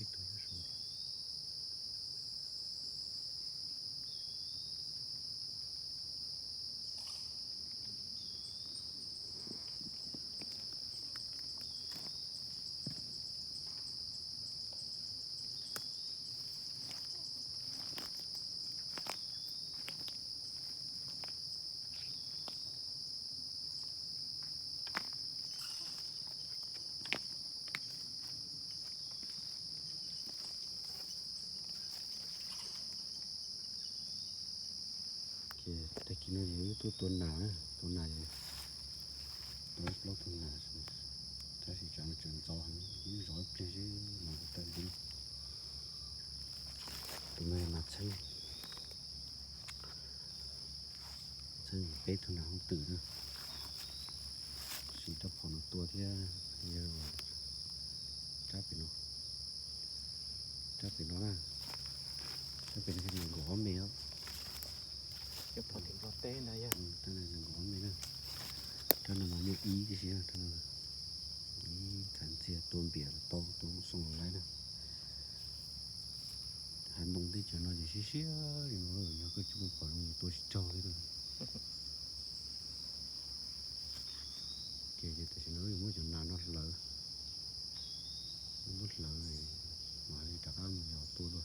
Ib tug nyob saum. Ces tag kis no ces wb tuaj tua nas na, tua nas, tua ib plaub tug nas, tab sis tsam no tseem ntxov heev, wb zov ib pliag seb mas tawm li. Tus no mas txheeb, txheeb peb tug nas hooj twm na. Siv rab phom no tua thiab, yog rab pem no, rab pem no na, rab pem no nees nkaum ob me os. Rab nees nkaum ob me na, rab no mas nyuaj ib tib si, rab no ib txhais ntxiag tua npias los tau, tua xoo los laib na. Hav ntoo teb chaws no ces siab siab li no, yog koj tsis muaj phom no tua tsis raug thiab. Ces tam sim no muab cov nas no hlawv, muab hlawv, mam li rov qab mus yos tua dua,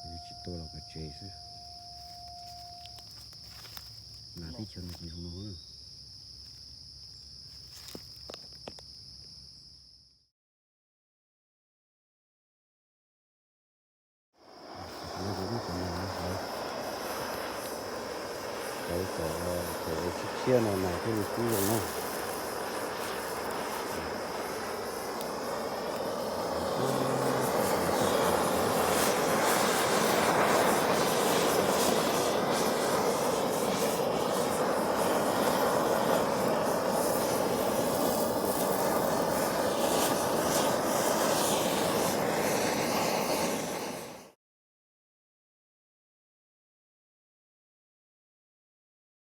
tsis tua los kav tsev xwb. Nas teb chaws no ces zoo no na. Tam sim no ces muab cov nas no hlawv, hlawv kom, kom tshiab tshiab no nas thiaj li kub zoo na.